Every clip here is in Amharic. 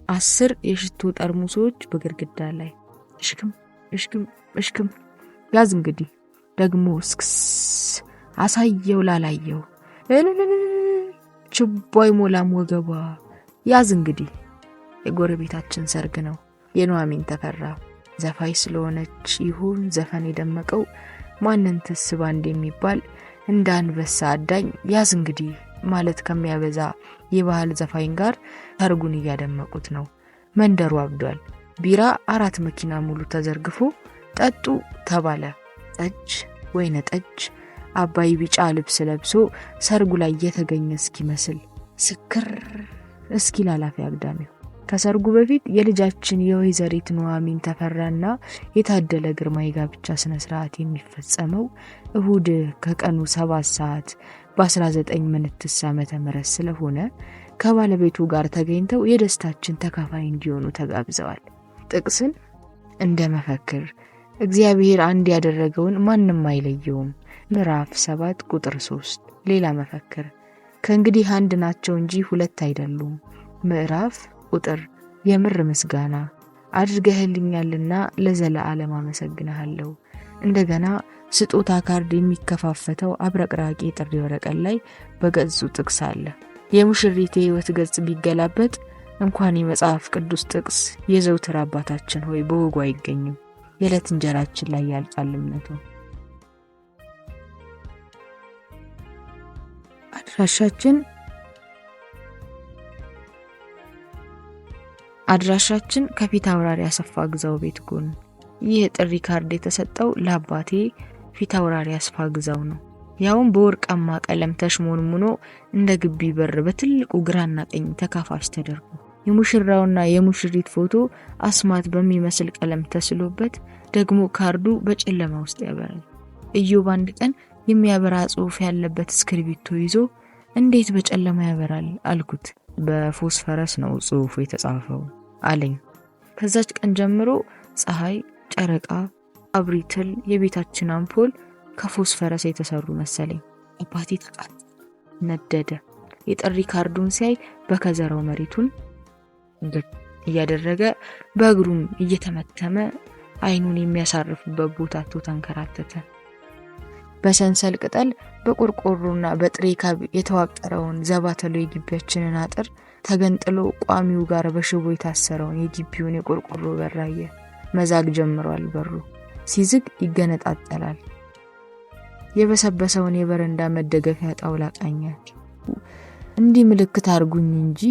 10 የሽቶ ጠርሙሶች በግድግዳ ላይ እሽክም እሽክም እሽክም። ያዝ እንግዲህ ደግሞ እስክስ አሳየው ላላየው ችቦ አይሞላም ወገቧ። ያዝ እንግዲህ የጎረቤታችን ሰርግ ነው። የኑሐሚን ተፈራ ዘፋኝ ስለሆነች ይሁን ዘፈን የደመቀው ማንን ትስባ እንደሚባል እንደ አንበሳ አዳኝ ያዝ እንግዲህ ማለት ከሚያበዛ የባህል ዘፋኝ ጋር ሰርጉን እያደመቁት ነው። መንደሩ አብዷል። ቢራ 4 መኪና ሙሉ ተዘርግፎ ጠጡ ተባለ። ጠጅ፣ ወይነ ጠጅ፣ አባይ ቢጫ ልብስ ለብሶ ሰርጉ ላይ የተገኘ እስኪመስል ስክር እስኪል አላፊ አግዳሚው። ከሰርጉ በፊት የልጃችን የወይዘሪት ኑሐሚን ተፈራና የታደለ ግርማ የጋብቻ ስነ ስርዓት የሚፈጸመው እሁድ ከቀኑ 7 ሰዓት በአስራ ዘጠኝ ምንትስ ዓመተ ምህረት ስለሆነ ከባለቤቱ ጋር ተገኝተው የደስታችን ተካፋይ እንዲሆኑ ተጋብዘዋል። ጥቅስን እንደ መፈክር እግዚአብሔር አንድ ያደረገውን ማንም አይለየውም ምዕራፍ 7 ቁጥር 3። ሌላ መፈክር ከእንግዲህ አንድ ናቸው እንጂ ሁለት አይደሉም ምዕራፍ ቁጥር የምር ምስጋና አድርገህልኛልና ለዘላለም አመሰግንሃለሁ። እንደገና ስጦታ ካርድ የሚከፋፈተው አብረቅራቂ ጥሪ ወረቀት ላይ በገጹ ጥቅስ አለ። የሙሽሪቴ ሕይወት ገጽ ቢገላበጥ እንኳን የመጽሐፍ ቅዱስ ጥቅስ የዘውትር አባታችን ሆይ በወጉ አይገኝም። የዕለት እንጀራችን ላይ ያልቃል እምነቱ። አድራሻችን ከፊት አውራሪ አሰፋ ግዛው ቤት ጎን። ይህ የጥሪ ካርድ የተሰጠው ለአባቴ ፊት አውራሪ አሰፋ ግዛው ነው። ያውም በወርቃማ ቀለም ተሽሞንሙኖ እንደ ግቢ በር በትልቁ ግራና ቀኝ ተካፋች ተደርጎ የሙሽራውና የሙሽሪት ፎቶ አስማት በሚመስል ቀለም ተስሎበት ደግሞ ካርዱ በጨለማ ውስጥ ያበራል። ኢዮብ አንድ ቀን የሚያበራ ጽሑፍ ያለበት እስክሪብቶ ይዞ እንዴት በጨለማ ያበራል አልኩት። በፎስፈረስ ነው ጽሑፉ የተጻፈው አለኝ። ከዛች ቀን ጀምሮ ፀሐይ፣ ጨረቃ፣ አብሪትል፣ የቤታችን አምፖል ከፎስፈረስ የተሰሩ መሰለኝ። አባቴ ተቃጠለ፣ ነደደ። የጥሪ ካርዱን ሲያይ በከዘራው መሬቱን እያደረገ በእግሩም እየተመተመ አይኑን የሚያሳርፍበት ቦታ አጥቶ ተንከራተተ። በሰንሰል ቅጠል በቆርቆሮና በጥሬ ካብ የተዋቀረውን ዘባተሎ የግቢያችንን አጥር ተገንጥሎ ቋሚው ጋር በሽቦ የታሰረውን የግቢውን የቆርቆሮ በር አየ። መዛግ ጀምሯል። በሩ ሲዝግ ይገነጣጠላል። የበሰበሰውን የበረንዳ መደገፊያ ጣውላ ቃኘ። እንዲህ ምልክት አድርጉኝ እንጂ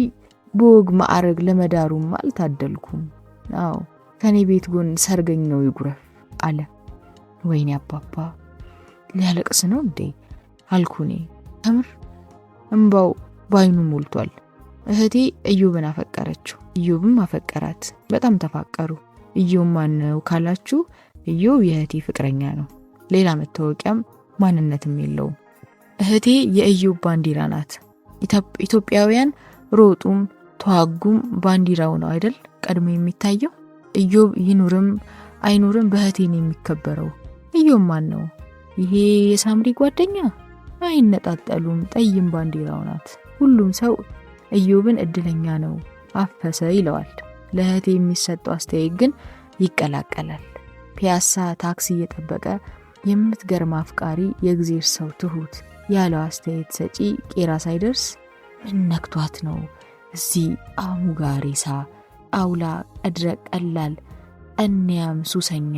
በወግ ማዕረግ ለመዳሩም አልታደልኩም። አዎ ከኔ ቤት ጎን ሰርገኛው ይጉረፍ አለ። ወይኔ አባባ ሊያለቅስ ነው እንዴ አልኩኔ። ከምር እንባው ባይኑ ሞልቷል። እህቴ ኢዮብን አፈቀረችው፣ ኢዮብም አፈቀራት። በጣም ተፋቀሩ። ኢዮብ ማን ነው ካላችሁ ኢዮብ የእህቴ ፍቅረኛ ነው። ሌላ መታወቂያም ማንነትም የለውም። እህቴ የኢዮብ ባንዲራ ናት። ኢትዮጵያውያን ሮጡም ተዋጉም ባንዲራው ነው አይደል ቀድሞ የሚታየው። ኢዮብ ይኑርም አይኑርም በእህቴ ነው የሚከበረው። ኢዮብ ማን ነው? ይሄ የሳምሪ ጓደኛ? አይነጣጠሉም። ጠይም ባንዲራው ናት። ሁሉም ሰው ኢዮብን እድለኛ ነው አፈሰ ይለዋል። ለእህቴ የሚሰጠው አስተያየት ግን ይቀላቀላል። ፒያሳ ታክሲ እየጠበቀ የምትገርም አፍቃሪ የእግዜር ሰው ትሁት ያለው አስተያየት ሰጪ ቄራ ሳይደርስ ምን ነክቷት ነው እዚህ አሙጋ ሬሳ አውላ ቀድረ ቀላል እኒያም ሱሰኛ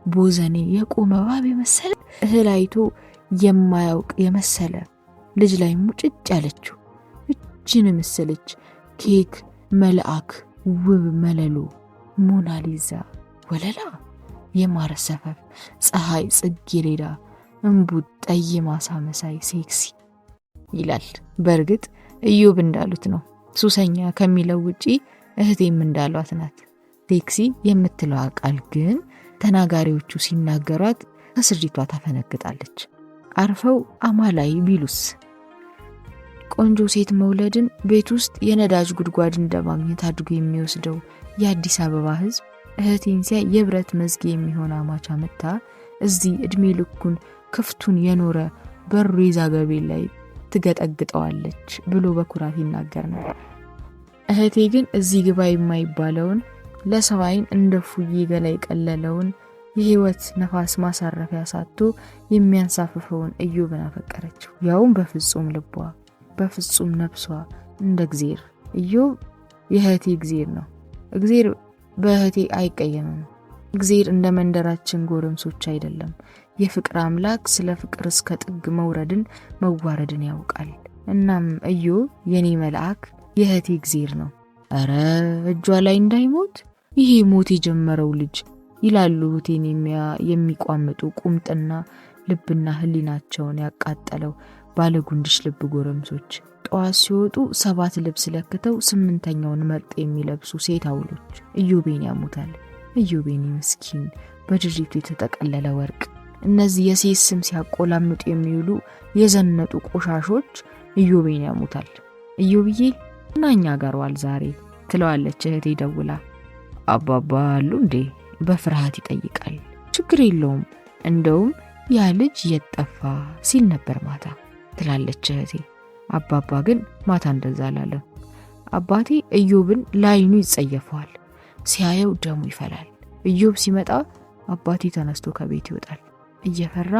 ቦዘኔ የቆመ እባብ የመሰለ እህል አይቶ የማያውቅ የመሰለ ልጅ ላይ ሙጭጭ ያለችው እጅን መሰለች ኬክ መልአክ ውብ መለሎ ሞናሊዛ ወለላ የማር ሰፈፍ ፀሐይ ጽጌረዳ እምቡጥ ጠይም አሳ መሳይ ሴክሲ ይላል። በእርግጥ ኢዮብ እንዳሉት ነው። ሱሰኛ ከሚለው ውጪ እህቴም እንዳሏት ናት። ሴክሲ የምትለዋ ቃል ግን ተናጋሪዎቹ ሲናገሯት ከስሪቷ ታፈነግጣለች። አርፈው አማላይ ቢሉስ? ቆንጆ ሴት መውለድን ቤት ውስጥ የነዳጅ ጉድጓድ እንደማግኘት አድርጎ የሚወስደው የአዲስ አበባ ሕዝብ እህቴን ሲያይ የብረት መዝጊያ የሚሆን አማች አመጣ እዚህ እድሜ ልኩን ክፍቱን የኖረ በሩ የዛገ ቤት ላይ ትገጠግጠዋለች ብሎ በኩራት ይናገር ነበር። እህቴ ግን እዚህ ግባ የማይባለውን፣ ለሰው ዓይን እንደ ፉዬ ገላ የቀለለውን፣ የህይወት ነፋስ ማሳረፊያ ሳቶ የሚያንሳፍፈውን ኢዮብን አፈቀረችው። ያውም በፍጹም ልቧ፣ በፍጹም ነፍሷ፣ እንደ እግዜር። ኢዮብ የእህቴ እግዜር ነው። እግዜር በእህቴ አይቀየምም። እግዜር እንደ መንደራችን ጎረምሶች አይደለም። የፍቅር አምላክ ስለ ፍቅር እስከ ጥግ መውረድን መዋረድን ያውቃል። እናም ኢዮብ የኔ መልአክ፣ የእህቴ እግዜር ነው። እረ እጇ ላይ እንዳይሞት ይሄ ሞት የጀመረው ልጅ ይላሉ እህቴን የሚቋምጡ ቁምጥና ልብና ህሊናቸውን ያቃጠለው ባለጉንድሽ ልብ ጎረምሶች። ጠዋት ሲወጡ ሰባት ልብስ ለክተው ስምንተኛውን መርጥ የሚለብሱ ሴት አውሎች ኢዮቤን ያሙታል። ኢዮቤን ምስኪን በድሪቱ የተጠቀለለ ወርቅ። እነዚህ የሴት ስም ሲያቆላምጡ የሚውሉ የዘነጡ ቆሻሾች ኢዮቤን ያሙታል። ኢዮብዬ እና እኛ ጋር ዋል ዛሬ ትለዋለች እህቴ ደውላ። አባባ አሉ እንዴ? በፍርሃት ይጠይቃል። ችግር የለውም፣ እንደውም ያ ልጅ የት ጠፋ ሲል ነበር ማታ ትላለች እህቴ። አባባ ግን ማታ እንደዛ አላለም። አባቴ ኢዮብን ለአይኑ ይጸየፈዋል። ሲያየው ደሙ ይፈላል። ኢዮብ ሲመጣ አባቴ ተነስቶ ከቤት ይወጣል። እየፈራ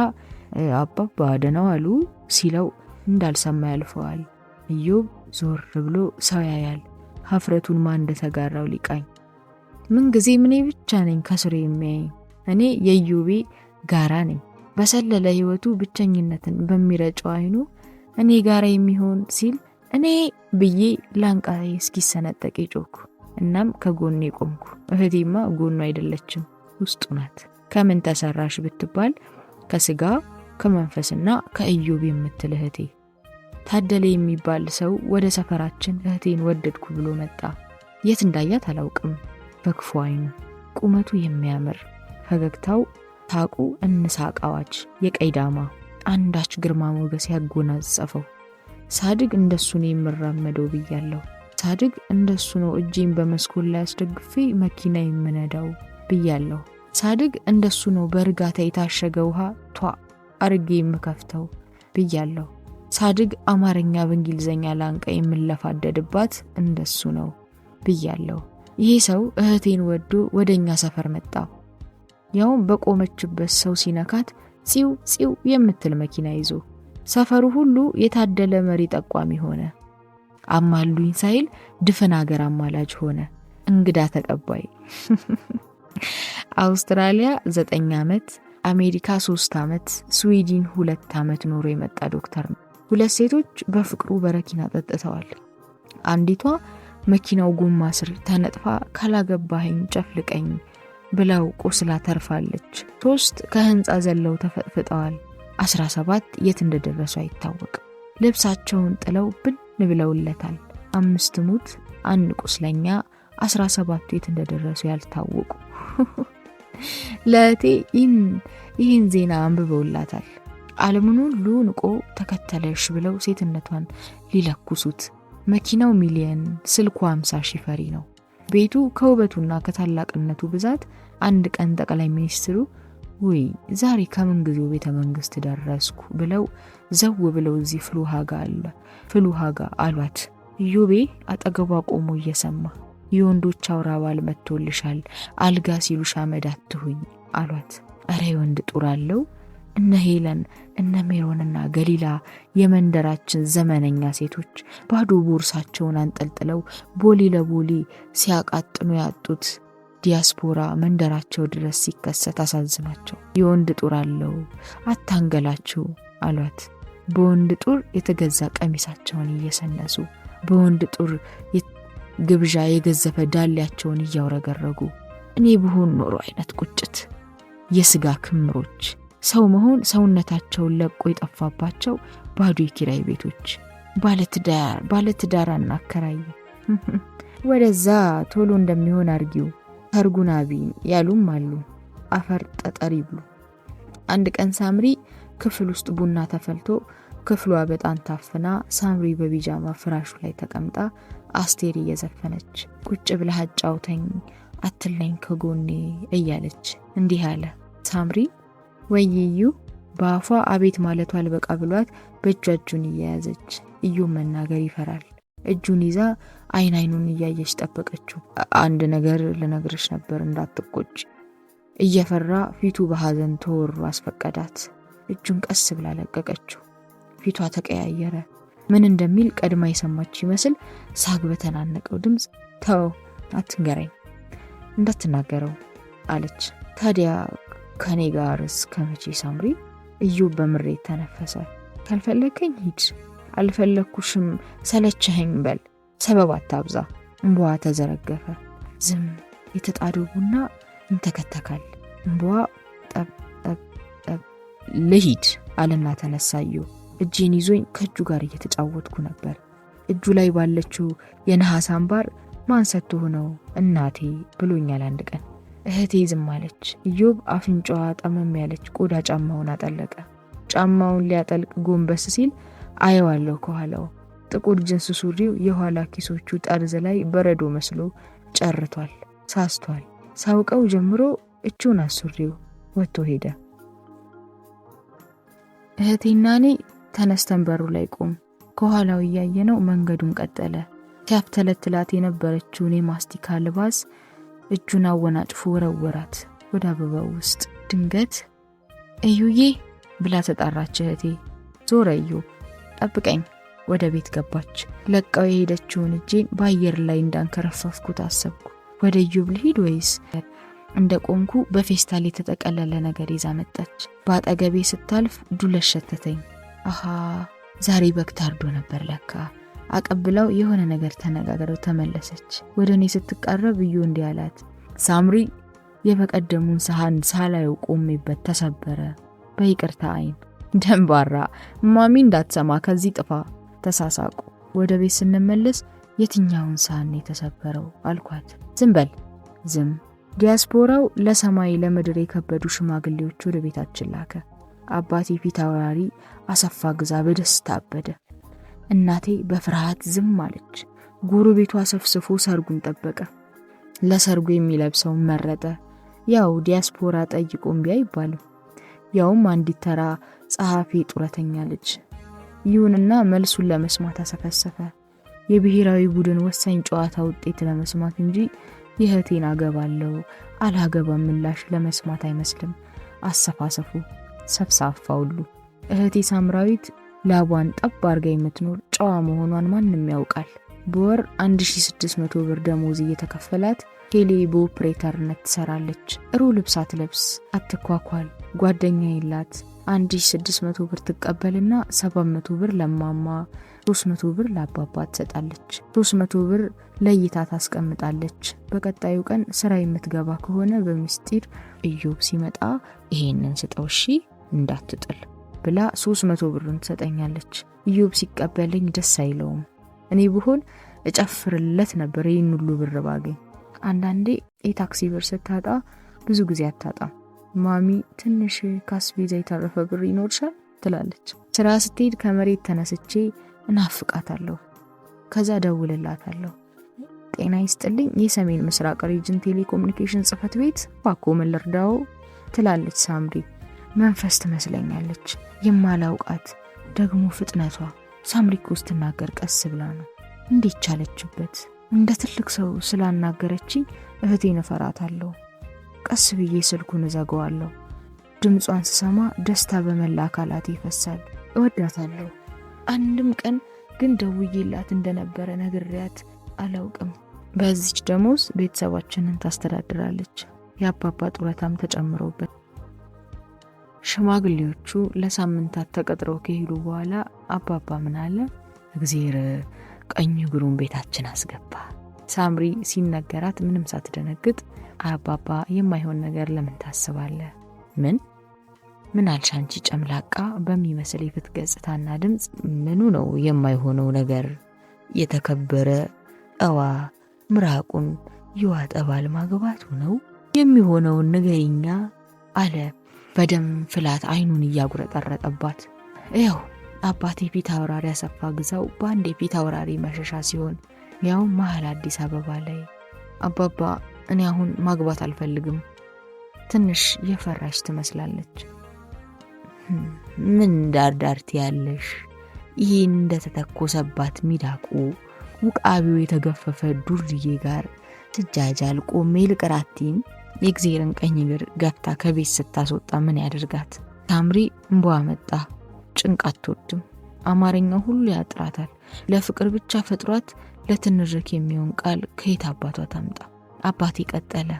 አባባ ደህና ዋሉ ሲለው እንዳልሰማ ያልፈዋል። ኢዮብ ዞር ብሎ ሰው ያያል። ሀፍረቱን ማን እንደተጋራው ሊቃኝ። ምንጊዜም እኔ ብቻ ነኝ ከስሩ የሚያየኝ። እኔ የኢዮቤ ጋራ ነኝ። በሰለለ ህይወቱ ብቸኝነትን በሚረጨው አይኑ እኔ ጋራ የሚሆን ሲል እኔ ብዬ ላንቃዬ እስኪሰነጠቅ ጮኩ። እናም ከጎኔ ቆምኩ። እህቴማ ጎኑ አይደለችም፣ ውስጡ ናት። ከምን ተሰራሽ ብትባል ከስጋ፣ ከመንፈስና ከኢዮብ የምትል እህቴ። ታደለ የሚባል ሰው ወደ ሰፈራችን እህቴን ወደድኩ ብሎ መጣ። የት እንዳያት አላውቅም። በክፉ አይኑ ቁመቱ የሚያምር፣ ፈገግታው፣ ሳቁ እንሳቅ አዋጅ የቀይ ዳማ አንዳች ግርማ ሞገስ ያጎናጸፈው። ሳድግ እንደሱ ነው የምራመደው ብያለሁ። ሳድግ እንደሱ ነው እጄን በመስኮት ላይ አስደግፌ መኪና የምነዳው ብያለሁ። ሳድግ እንደሱ ነው በእርጋታ የታሸገ ውሃ ቷ አርጌ የምከፍተው ብያለሁ። ሳድግ አማርኛ በእንግሊዝኛ ላንቃ የምለፋደድባት እንደሱ ነው ብያለሁ። ይሄ ሰው እህቴን ወዶ ወደኛ ሰፈር መጣ። ያውም በቆመችበት ሰው ሲነካት ጺው ጺው የምትል መኪና ይዞ ሰፈሩ ሁሉ የታደለ መሪ ጠቋሚ ሆነ። አማሉኝ ሳይል ድፍን ሀገር አማላጅ ሆነ። እንግዳ ተቀባይ። አውስትራሊያ 9 ዓመት፣ አሜሪካ 3 ዓመት፣ ስዊድን 2 ዓመት ኖሮ የመጣ ዶክተር ነው። ሁለት ሴቶች በፍቅሩ በረኪና ጠጥተዋል። አንዲቷ መኪናው ጎማ ስር ተነጥፋ ካላገባኸኝ ጨፍልቀኝ ብላው ቆስላ ተርፋለች። 3 ከህንፃ ዘለው ተፈጥፍጠዋል። 17 የት እንደደረሱ አይታወቅም። ልብሳቸውን ጥለው ብን ብለውለታል። 5 ሙት፣ 1 ቁስለኛ፣ 17ቱ የት እንደደረሱ ያልታወቁ። ለእህቴ ይህን ዜና አንብበውላታል። ዓለምን ሁሉ ንቆ ተከተለሽ ብለው ሴትነቷን ሊለኩሱት። መኪናው ሚሊየን፣ ስልኩ 50 ሺህ ፈሪ ነው። ቤቱ ከውበቱና ከታላቅነቱ ብዛት አንድ ቀን ጠቅላይ ሚኒስትሩ ውይ ዛሬ ከምን ጊዜው ቤተ መንግስት ደረስኩ ብለው ዘው ብለው እዚህ ፍልውሃ ጋ አሏት። ኢዮቤ አጠገቧ ቆሞ እየሰማ የወንዶች አውራ ባል መጥቶልሻል፣ አልጋ ሲሉሽ አመድ አትሁኝ አሏት። እረ የወንድ ጡር አለው። እነ ሄለን፣ እነ ሜሮንና ገሊላ የመንደራችን ዘመነኛ ሴቶች ባዶ ቦርሳቸውን አንጠልጥለው ቦሌ ለቦሌ ሲያቃጥኑ ያጡት ዲያስፖራ መንደራቸው ድረስ ሲከሰት አሳዝኗቸው የወንድ ጡር አለው አታንገላችሁ አሏት። በወንድ ጡር የተገዛ ቀሚሳቸውን እየሰነሱ፣ በወንድ ጡር ግብዣ የገዘፈ ዳሌያቸውን እያውረገረጉ እኔ ብሆን ኖሮ አይነት ቁጭት። የስጋ ክምሮች፣ ሰው መሆን ሰውነታቸውን ለቆ የጠፋባቸው ባዶ የኪራይ ቤቶች። ባለትዳር አናከራይ፣ ወደዛ ቶሎ እንደሚሆን አርጊው፣ ሰርጉን አቢን ያሉም አሉ። አፈር ጠጠር ይብሉ። አንድ ቀን ሳምሪ ክፍል ውስጥ ቡና ተፈልቶ ክፍሏ በጣም ታፍና ሳምሪ በቢጃማ ፍራሹ ላይ ተቀምጣ አስቴር እየዘፈነች ቁጭ ብለህ አጫውተኝ አትለኝ ከጎኔ እያለች እንዲህ አለ። ሳምሪ ወይዩ በአፏ አቤት ማለቷ አልበቃ ብሏት በእጇ እጁን እየያዘች። እዩ መናገር ይፈራል። እጁን ይዛ አይን አይኑን እያየች ጠበቀችው። አንድ ነገር ልነግርሽ ነበር እንዳትቆጭ። እየፈራ ፊቱ በሐዘን ተወሮ አስፈቀዳት። እጁን ቀስ ብላ ለቀቀችው። ፊቷ ተቀያየረ። ምን እንደሚል ቀድማ የሰማች ይመስል ሳግ በተናነቀው ድምፅ ተው፣ አትንገረኝ፣ እንዳትናገረው አለች። ታዲያ ከኔ ጋር እስከ መቼ ሳምሪ? ኢዮብ በምሬት ተነፈሰ። ካልፈለግከኝ ሂድ፣ አልፈለግኩሽም፣ ሰለቸኸኝ በል፣ ሰበብ አታብዛ። እምባዋ ተዘረገፈ። ዝም። የተጣደው ቡና ይንተከተካል። እምባዋ ጠብ ጠብ ጠብ። ልሂድ አለና ተነሳ። ኢዮብ እጄን ይዞኝ ከእጁ ጋር እየተጫወትኩ ነበር። እጁ ላይ ባለችው የነሐስ አምባር ማን ሰጥቶህ ነው እናቴ ብሎኛል አንድ ቀን። እህቴ ዝም አለች። ኢዮብ አፍንጫዋ ጠመም ያለች ቆዳ ጫማውን አጠለቀ። ጫማውን ሊያጠልቅ ጎንበስ ሲል አየዋለሁ ከኋላው። ጥቁር ጅንስ ሱሪው የኋላ ኪሶቹ ጠርዝ ላይ በረዶ መስሎ ጨርቷል፣ ሳስቷል። ሳውቀው ጀምሮ እቹን ሱሪው ወጥቶ ሄደ። እህቴና እኔ ተነስተን በሩ ላይ ቆም። ከኋላው እያየነው መንገዱን ቀጠለ። ሲያፍተለትላት የነበረችውን የማስቲካ ልባስ እጁን አወናጭፎ ወረወራት ወደ አበባው ውስጥ። ድንገት እዩዬ ብላ ተጣራች እህቴ። ዞረ እዩ። ጠብቀኝ። ወደ ቤት ገባች። ለቃው የሄደችውን እጄን በአየር ላይ እንዳንከረፈፍኩት አሰብኩ። ወደ ኢዮብ ልሂድ ወይስ? እንደ ቆምኩ በፌስታል የተጠቀለለ ነገር ይዛ መጣች። በአጠገቤ ስታልፍ ዱለት ሸተተኝ። አሃ ዛሬ በግ ታርዶ ነበር ለካ። አቀብላው የሆነ ነገር ተነጋግረው ተመለሰች። ወደ እኔ ስትቃረብ እዩ እንዲህ አላት፣ ሳምሪ የበቀደሙን ሰሃን ሳላየው ቆሜበት ተሰበረ። በይቅርታ አይን ደንባራ ማሚ እንዳትሰማ ከዚህ ጥፋ። ተሳሳቁ። ወደ ቤት ስንመለስ የትኛውን ሳህን የተሰበረው አልኳት። ዝም በል ዝም። ዲያስፖራው ለሰማይ ለምድር የከበዱ ሽማግሌዎች ወደ ቤታችን ላከ። አባቴ ፊት አውራሪ አሰፋ ግዛ በደስታ አበደ። እናቴ በፍርሃት ዝም አለች። ጎረቤቱ አሰፍስፎ ሰርጉን ጠበቀ። ለሰርጉ የሚለብሰውን መረጠ። ያው ዲያስፖራ ጠይቆ እምቢ አይባልም። ያውም አንዲት ተራ ጸሐፊ ጡረተኛ ልጅ። ይሁንና መልሱን ለመስማት አሰፈሰፈ። የብሔራዊ ቡድን ወሳኝ ጨዋታ ውጤት ለመስማት እንጂ የእህቴን አገባለው አላገባም ምላሽ ለመስማት አይመስልም። አሰፋሰፉ ሰፍሳፋ ሁሉ። እህቴ ሳምራዊት ላቧን ጠብ አርጋ የምትኖር ጨዋ መሆኗን ማንም ያውቃል። በወር 1600 ብር ደሞዝ እየተከፈላት ቴሌ በኦፕሬተርነት ትሰራለች። ጥሩ ልብስ አትለብስ፣ አትኳኳል፣ ጓደኛ የላት። 1600 ብር ትቀበልና 700 ብር ለማማ፣ 300 ብር ለአባባ ትሰጣለች። 300 ብር ለይታ ታስቀምጣለች። በቀጣዩ ቀን ስራ የምትገባ ከሆነ በምስጢር ኢዮብ ሲመጣ ይሄንን ስጠው እሺ እንዳትጥል ብላ 300 ብሩን ትሰጠኛለች። ኢዮብ ሲቀበለኝ ደስ አይለውም። እኔ ብሆን እጨፍርለት ነበር ይህን ሁሉ ብር ባገኝ። አንዳንዴ የታክሲ ብር ስታጣ ብዙ ጊዜ አታጣም። ማሚ ትንሽ ካስቤዛ የተረፈ ብር ይኖርሻል ትላለች። ስራ ስትሄድ ከመሬት ተነስቼ እናፍቃታለሁ። ከዛ ደውልላታለሁ። ጤና ይስጥልኝ፣ የሰሜን ምስራቅ region ቴሌኮሙኒኬሽን ጽህፈት ቤት፣ እባክዎ ምን ልርዳዎ? ትላለች ሳምሪ። መንፈስ ትመስለኛለች የማላውቃት ደግሞ ፍጥነቷ። ሳምሪ እኮ ስትናገር ቀስ ብላ ነው። እንዴት ቻለችበት? እንደ ትልቅ ሰው ስላናገረችኝ እህቴን እፈራታለሁ። ቀስ ብዬ ስልኩን እዘጋዋለሁ። ድምጿን ስሰማ ደስታ በመላ አካላቴ ይፈሳል። እወዳታለሁ። አንድም ቀን ግን ደውዬላት እንደነበረ ነግሬያት አላውቅም። በዚች ደሞዝ ቤተሰባችንን ታስተዳድራለች። የአባባ ጡረታም ተጨምሮበት። ሽማግሌዎቹ ለሳምንታት ተቀጥረው ከሄዱ በኋላ አባባ ምን አለ? እግዜር ቀኝ እግሩን ቤታችን አስገባ። ሳምሪ ሲነገራት ምንም ሳትደነግጥ አባባ የማይሆን ነገር ለምን ታስባለህ? ምን ምን አልሽ አንቺ ጨምላቃ በሚመስል የፊት ገጽታና ድምፅ ምኑ ነው የማይሆነው ነገር? የተከበረ ጠዋ ምራቁን ይዋጠባል ማግባቱ ነው የሚሆነውን ንገሪኛ አለ በደም ፍላት አይኑን እያጉረጠረጠባት። ይኸው አባቴ ፊት አውራሪ አሰፋ ግዛው በአንድ የፊት አውራሪ መሸሻ ሲሆን ያው መሀል አዲስ አበባ ላይ። አባባ እኔ አሁን ማግባት አልፈልግም። ትንሽ የፈራች ትመስላለች። ምን ዳርዳርት ያለሽ ይህ እንደተተኮሰባት ሚዳቁ ውቃቢው የተገፈፈ ዱርዬ ጋር ስጃጃል ቆሜ ልቅር አትይም? የእግዜርን ቀኝ እግር ገፍታ ከቤት ስታስወጣ ምን ያደርጋት? ሳምሪ እምቧ መጣ። ጭንቅ አትወድም። አማርኛው ሁሉ ያጥራታል። ለፍቅር ብቻ ፈጥሯት ለትንርክ የሚሆን ቃል ከየት አባቷ ታምጣ? አባቴ ቀጠለ።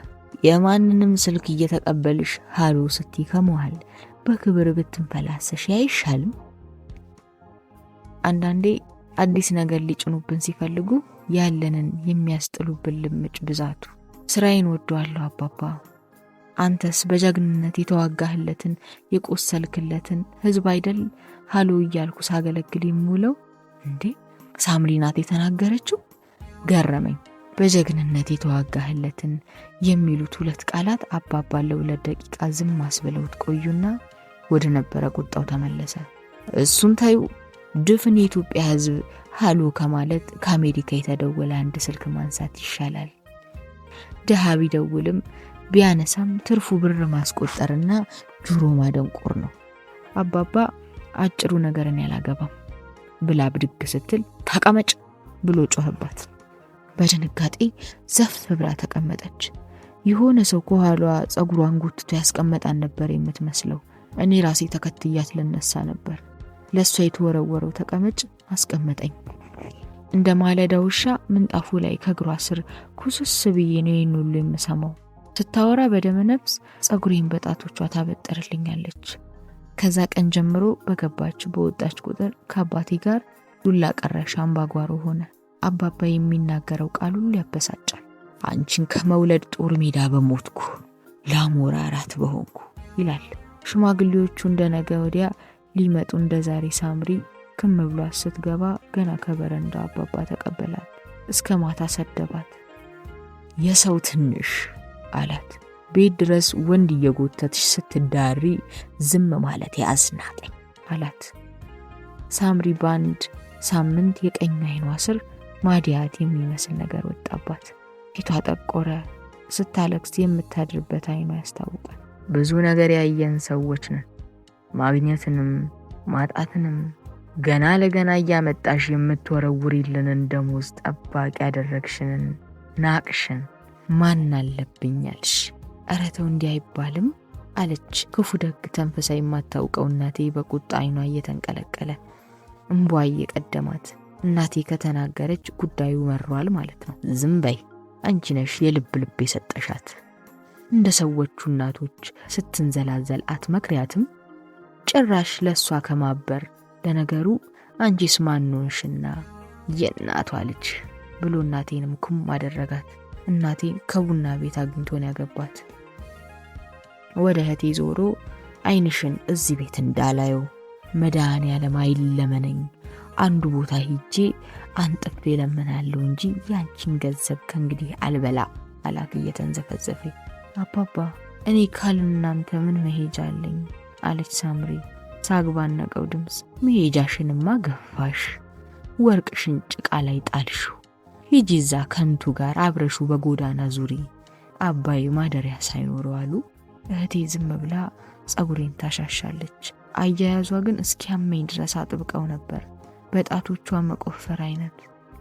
የማንንም ስልክ እየተቀበልሽ ሃሎ ስትይ ከመዋል በክብር ብትንፈላሰሽ አይሻልም? አንዳንዴ አዲስ ነገር ሊጭኑብን ሲፈልጉ ያለንን የሚያስጥሉብን ልምጭ ብዛቱ። ስራዬን ወደዋለሁ አባባ። አንተስ በጀግንነት የተዋጋህለትን የቆሰልክለትን ህዝብ አይደል ሃሎ እያልኩ ሳገለግል የምውለው? እንዴ ሳምሪ ናት የተናገረችው? ገረመኝ። በጀግንነት የተዋጋህለትን የሚሉት ሁለት ቃላት አባባ ለሁለት ደቂቃ ዝም አስብለውት ቆዩና ወደ ነበረ ቁጣው ተመለሰ። እሱን ታዩ፣ ድፍን የኢትዮጵያ ህዝብ ሃሎ ከማለት ከአሜሪካ የተደወለ አንድ ስልክ ማንሳት ይሻላል። ድሃ ቢደውልም ቢያነሳም ትርፉ ብር ማስቆጠርና ጆሮ ማደንቆር ነው። አባባ አጭሩ ነገርን ያላገባም ብላ ብድግ ስትል ተቀመጭ ብሎ ጮኸባት። በድንጋጤ ዘፍ ብላ ተቀመጠች። የሆነ ሰው ከኋሏ ጸጉሯን ጎትቶ ያስቀመጣን ነበር የምትመስለው። እኔ ራሴ ተከትያት ልነሳ ነበር። ለእሷ የተወረወረው ተቀመጭ አስቀመጠኝ። እንደ ማለዳ ውሻ ምንጣፉ ላይ ከእግሯ ስር ኩስስ ብዬ ነው ይህን ሁሉ የምሰማው። ስታወራ በደመ ነፍስ ጸጉሬን በጣቶቿ ታበጠርልኛለች። ከዛ ቀን ጀምሮ በገባች በወጣች ቁጥር ከአባቴ ጋር ዱላ ቀረሽ አምባጓሮ ሆነ። አባባ የሚናገረው ቃል ሁሉ ያበሳጫል። አንቺን ከመውለድ ጦር ሜዳ በሞትኩ፣ ላሞራ እራት በሆንኩ ይላል። ሽማግሌዎቹ እንደ ነገ ወዲያ ሊመጡ እንደ ዛሬ ሳምሪ ክም ብሏት ስትገባ ገና ከበረንዳ አባባ ተቀበላት። እስከ ማታ ሰደባት። የሰው ትንሽ አላት። ቤት ድረስ ወንድ እየጎተትሽ ስትዳሪ ዝም ማለት ያዝናቀኝ አላት። ሳምሪ በአንድ ሳምንት የቀኝ አይኗ ስር ማዲያት የሚመስል ነገር ወጣባት። ፊቷ ጠቆረ። ስታለቅስ የምታድርበት አይኗ ያስታውቃል። ብዙ ነገር ያየን ሰዎች ነን። ማግኘትንም ማጣትንም ገና ለገና እያመጣሽ የምትወረውሪልንን ደሞዝ ጠባቂ ያደረግሽንን ናቅሽን። ማን አለብኛልሽ? ኧረ ተው እንዲህ አይባልም አለች። ክፉ ደግ ተንፈሳ የማታውቀው እናቴ በቁጣ አይኗ እየተንቀለቀለ እምቧ እየቀደማት። እናቴ ከተናገረች ጉዳዩ መሯል ማለት ነው። ዝም በይ አንቺ ነሽ የልብ ልብ የሰጠሻት። እንደ ሰዎቹ እናቶች ስትንዘላዘል አትመክሪያትም? ጭራሽ ለሷ ከማበር። ለነገሩ አንቺስ ማን ሆንሽና የእናቷ ልጅ ብሎ እናቴንም ኩም አደረጋት። እናቴን ከቡና ቤት አግኝቶን ያገባት። ወደ እህቴ ዞሮ አይንሽን እዚህ ቤት እንዳላየው መድኃኔዓለም አይለመነኝ፣ አንዱ ቦታ ሂጄ አንጥፌ ለምናለሁ እንጂ ያንቺን ገንዘብ ከእንግዲህ አልበላ አላት እየተንዘፈዘፈ። አባባ እኔ ካል እናንተ ምን መሄጃ አለኝ አለች ሳምሪ ሳግ ባነቀው ድምፅ። መሄጃሽንማ ገፋሽ፣ ወርቅሽን ጭቃ ላይ ጣልሽው። ሂጂ እዛ ከንቱ ጋር አብረሹ በጎዳና ዙሪ፣ አባይ ማደሪያ ሳይኖረው አሉ። እህቴ ዝም ብላ ጸጉሬን ታሻሻለች። አያያዟ ግን እስኪያመኝ ድረስ አጥብቀው ነበር። በጣቶቿ መቆፈር አይነት።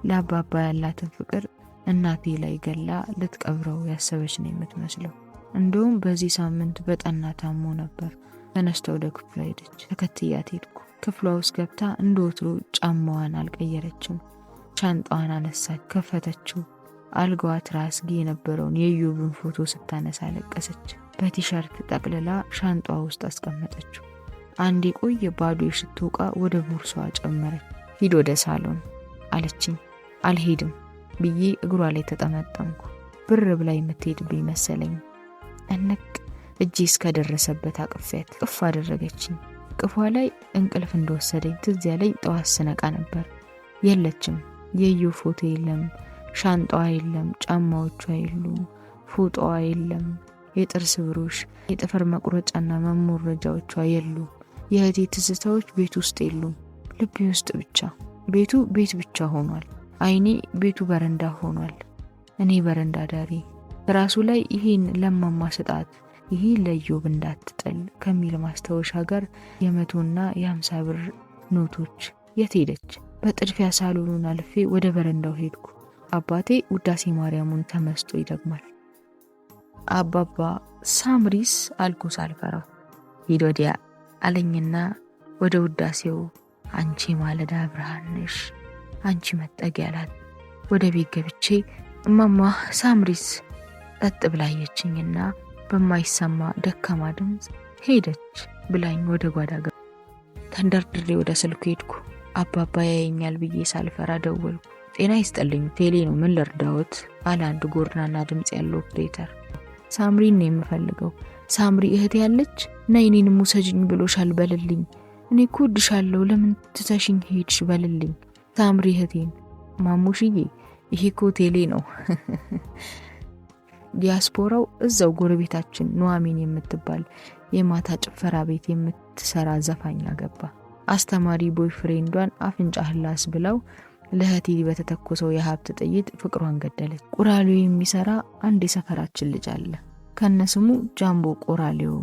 ለአባባ ያላትን ፍቅር እናቴ ላይ ገላ ልትቀብረው ያሰበች ነው የምትመስለው። እንደውም በዚህ ሳምንት በጠና ታሞ ነበር። ተነስታ ወደ ክፍሏ ሄደች። ተከትያት ሄድኩ። ክፍሏ ውስጥ ገብታ እንደ ወትሮ ጫማዋን አልቀየረችም። ሻንጣዋን አነሳች፣ ከፈተችው። አልጋዋ ትራስጌ የነበረውን የኢዮብን ፎቶ ስታነሳ አለቀሰች። በቲሸርት ጠቅልላ ሻንጣዋ ውስጥ አስቀመጠችው። አንድ የቆየ ባዶ የሽቶ ዕቃ ወደ ቦርሳዋ ጨመረች። ሂድ ወደ ሳሎን አለችኝ። አልሄድም ብዬ እግሯ ላይ ተጠመጠምኩ። ብር ብላ የምትሄድብኝ መሰለኝ። እንቅ እጄ እስከደረሰበት አቅፌያት ቅፍ አደረገችኝ። ቅፏ ላይ እንቅልፍ እንደወሰደኝ ትዝ ያለኝ ጠዋት ስነቃ ነበር። የለችም። የኢዮብ ፎቶ የለም፣ ሻንጣዋ የለም፣ ጫማዎቿ የሉም፣ ፎጣዋ የለም፣ የጥርስ ብሩሽ፣ የጥፍር መቁረጫና መሞረጃዎቿ የሉም። የእህቴ ትዝታዎች ቤት ውስጥ የሉም፣ ልቤ ውስጥ ብቻ። ቤቱ ቤት ብቻ ሆኗል። አይኔ ቤቱ በረንዳ ሆኗል። እኔ በረንዳ ዳሪ። ራሱ ላይ ይሄን ለማማ ስጣት፣ ይሄ ለኢዮብ እንዳትጥል ከሚል ማስታወሻ ጋር የ100ና የ50 ብር ኖቶች የት ሄደች? በጥድፊያ ሳሎኑን አልፌ ወደ በረንዳው ሄድኩ። አባቴ ውዳሴ ማርያሙን ተመስጦ ይደግማል። አባባ ሳምሪስ አልኩ ሳልፈራው። ሂድ ወዲያ አለኝና ወደ ውዳሴው አንቺ ማለዳ ብርሃን ነሽ፣ አንቺ መጠጊያ አላት። ወደ ቤት ገብቼ እማማ ሳምሪስ ጸጥ ብላየችኝና በማይሰማ ደካማ ድምፅ ሄደች ብላኝ ወደ ጓዳ ገባ። ተንደርድሬ ወደ ስልኩ ሄድኩ። አባባ ያየኛል ብዬ ሳልፈራ ደወልኩ። ጤና ይስጥልኝ፣ ቴሌ ነው፣ ምን ልርዳዎት? አለ አንድ ጎርናና ድምፅ ያለው ኦፕሬተር። ሳምሪን ነው የምፈልገው። ሳምሪ እህቴ ያለች እና እኔንም ውሰጅኝ ብሎሻል በልልኝ። እኔ እኮ እወድሻለሁ፣ ለምን ትተሽኝ ሄድሽ በልልኝ። ሳምሪ እህቴን። ማሙሽዬ፣ ይሄ እኮ ቴሌ ነው። ዲያስፖራው እዛው ጎረቤታችን ኑሐሚን የምትባል የማታ ጭፈራ ቤት የምትሰራ ዘፋኝ አገባ። አስተማሪ boyfriend ዷን አፍንጫህን ላስ ብለው ለእህቴ በተተኮሰው የሀብት ጥይት ፍቅሯን ገደለች። ቁራሌው የሚሰራ አንድ የሰፈራችን ልጅ አለ። ከነስሙ ጃምቦ ቆራሌው።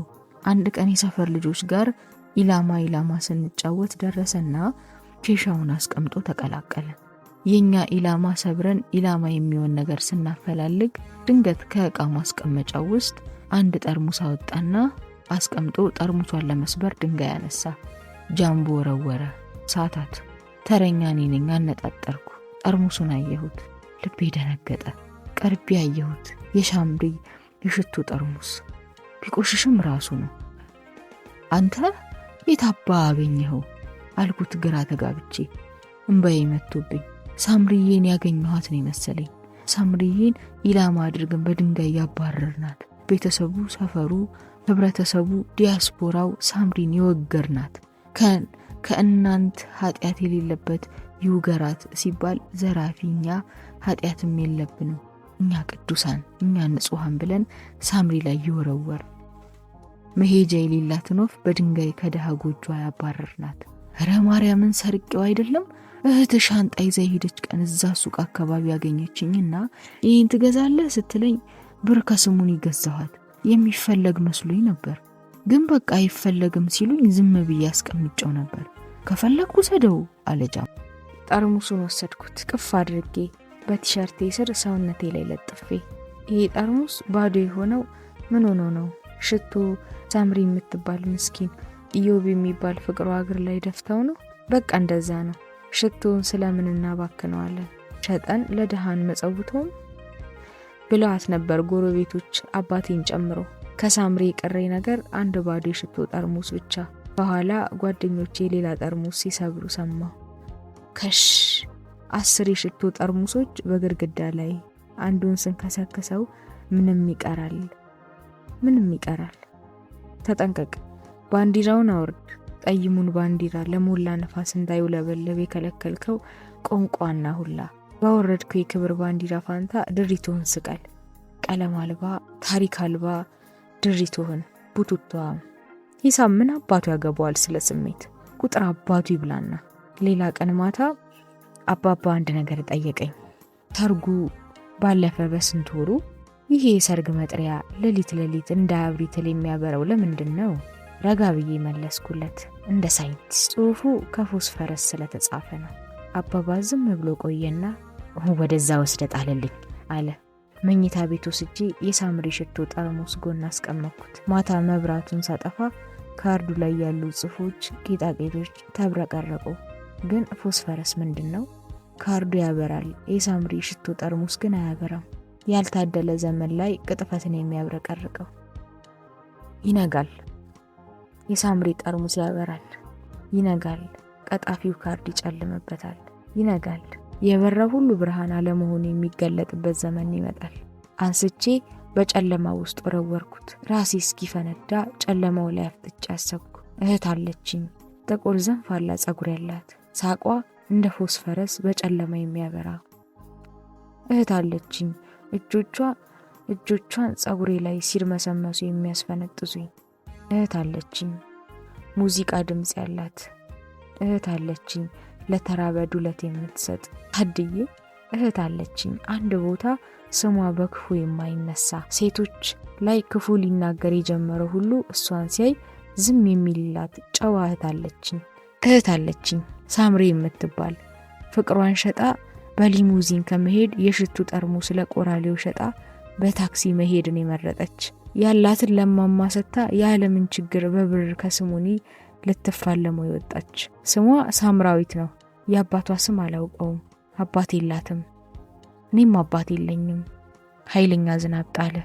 አንድ ቀን የሰፈር ልጆች ጋር ኢላማ ኢላማ ስንጫወት ደረሰና ኬሻውን አስቀምጦ ተቀላቀለ። የኛ ኢላማ ሰብረን ኢላማ የሚሆን ነገር ስናፈላልግ ድንገት ከእቃ ማስቀመጫው ውስጥ አንድ ጠርሙስ አወጣና አስቀምጦ ጠርሙሷን ለመስበር ድንጋይ አነሳ። ጃምቦ ወረወረ። ሳታት። ተረኛ እኔ ነኝ። አነጣጠርኩ። ጠርሙሱን አየሁት። ልቤ ደነገጠ። ቀርቤ አየሁት። የሻምሪ የሽቱ ጠርሙስ ቢቆሽሽም ራሱ ነው። አንተ የታባ አገኘኸው አልኩት ግራ ተጋብቼ። እምባዬ መጥቶብኝ። ሳምሪዬን ያገኘኋት ነው የመሰለኝ። ሳምሪዬን ኢላማ አድርገን በድንጋይ ያባረርናት። ቤተሰቡ፣ ሰፈሩ፣ ህብረተሰቡ፣ ዲያስፖራው ሳምሪን የወገርናት። ከእናንት ኃጢአት የሌለበት ይውገራት ሲባል ዘራፊ እኛ ኃጢአትም የለብንም እኛ ቅዱሳን እኛ ንጹሐን ብለን ሳምሪ ላይ ይወረወር። መሄጃ የሌላትን ወፍ በድንጋይ ከድሃ ጎጇ ያባረርናት። እረ ማርያምን ሰርቄው አይደለም እህት ሻንጣ ይዛ የሄደች ቀን እዛ ሱቅ አካባቢ ያገኘችኝና ይህን ትገዛለህ ስትለኝ ብር ከስሙን ይገዛኋት። የሚፈለግ መስሎኝ ነበር፣ ግን በቃ አይፈለግም ሲሉኝ ዝም ብዬ አስቀምጨው ነበር። ከፈለግኩ ሰደው አለጃ። ጠርሙሱን ወሰድኩት ቅፍ አድርጌ በቲሸርቴ ስር ሰውነቴ ላይ ለጥፌ። ይሄ ጠርሙስ ባዶ የሆነው ምን ሆኖ ነው? ሽቶ ሳምሪ የምትባል ምስኪን ኢዮብ የሚባል ፍቅሯ እግር ላይ ደፍተው ነው። በቃ እንደዛ ነው። ሽቶውን ስለምን እናባክነዋለን? ሸጠን ለድሃን መጸውተውም ብለዋት ነበር ጎረቤቶች አባቴን ጨምሮ። ከሳምሪ የቀረኝ ነገር አንድ ባዶ የሽቶ ጠርሙስ ብቻ። በኋላ ጓደኞቼ ሌላ ጠርሙስ ሲሰብሩ ሰማሁ። ከሽ 10 የሽቶ ጠርሙሶች በግድግዳ ላይ አንዱን ስንከሰክሰው ምንም ይቀራል፣ ምንም ይቀራል። ተጠንቀቅ፣ ባንዲራውን አውርድ። ጠይሙን ባንዲራ ለሞላ ነፋስ እንዳይውለበለብ የከለከልከው ቆንቋና ሁላ። ባወረድከው የክብር ባንዲራ ፋንታ ድሪቶህን ስቀል። ቀለም አልባ ታሪክ አልባ ድሪቶህን ቡቱቷ። ሂሳብ ምን አባቱ ያገባዋል ስለ ስሜት? ቁጥር አባቱ ይብላና። ሌላ ቀን ማታ አባባ አንድ ነገር ጠየቀኝ። ሰርጉ ባለፈ በስንት ወሩ ይሄ የሰርግ መጥሪያ ሌሊት ሌሊት እንደ አብሪ ትል የሚያበረው ለምንድን ነው? ረጋ ብዬ መለስኩለት እንደ ሳይንቲስት። ጽሁፉ ከፎስፈረስ ስለተጻፈ ነው። አባባ ዝም ብሎ ቆየና ወደዛ ወስደ ጣልልኝ አለ። መኝታ ቤት ወስጄ የሳምሪ ሽቶ ጠርሙስ ጎን አስቀመጥኩት። ማታ መብራቱን ሳጠፋ ካርዱ ላይ ያሉ ጽሁፎች፣ ጌጣጌጦች ተብረቀረቁ። ግን ፎስፈረስ ምንድን ነው? ካርዱ ያበራል፣ የሳምሪ ሽቶ ጠርሙስ ግን አያበራም። ያልታደለ ዘመን ላይ ቅጥፈትን የሚያብረቀርቀው። ይነጋል። የሳምሪ ጠርሙስ ያበራል። ይነጋል። ቀጣፊው ካርድ ይጨልምበታል። ይነጋል። የበራ ሁሉ ብርሃን አለመሆኑ የሚገለጥበት ዘመን ይመጣል። አንስቼ በጨለማ ውስጥ ወረወርኩት። ራሴ እስኪፈነዳ ጨለማው ላይ አፍጥጬ አሰብኩ። እህት አለችኝ፣ ጥቁር ዘንፋላ ጸጉር ያላት፣ ሳቋ እንደ ፎስፈረስ በጨለማ የሚያበራ እህት አለችኝ። እጆቿን ጸጉሬ ላይ ሲርመሰመሱ የሚያስፈነጥዙኝ እህት አለችኝ። ሙዚቃ ድምፅ ያላት እህት አለችኝ። ለተራበ ዱለት የምትሰጥ ታድዬ እህት አለችኝ። አንድ ቦታ ስሟ በክፉ የማይነሳ፣ ሴቶች ላይ ክፉ ሊናገር የጀመረው ሁሉ እሷን ሲያይ ዝም የሚልላት ጨዋ እህት አለችኝ። እህት አለችኝ ሳምሪ የምትባል ፍቅሯን ሸጣ በሊሙዚን ከመሄድ የሽቱ ጠርሙስ ለቆራሌው ሸጣ በታክሲ መሄድን የመረጠች፣ ያላትን ለማማ ሰጥታ የዓለምን ችግር በብር ከስሙኒ ልትፋለመው የወጣች። ስሟ ሳምራዊት ነው። የአባቷ ስም አላውቀውም። አባት የላትም። እኔም አባት የለኝም። ኃይለኛ ዝናብ ጣለ።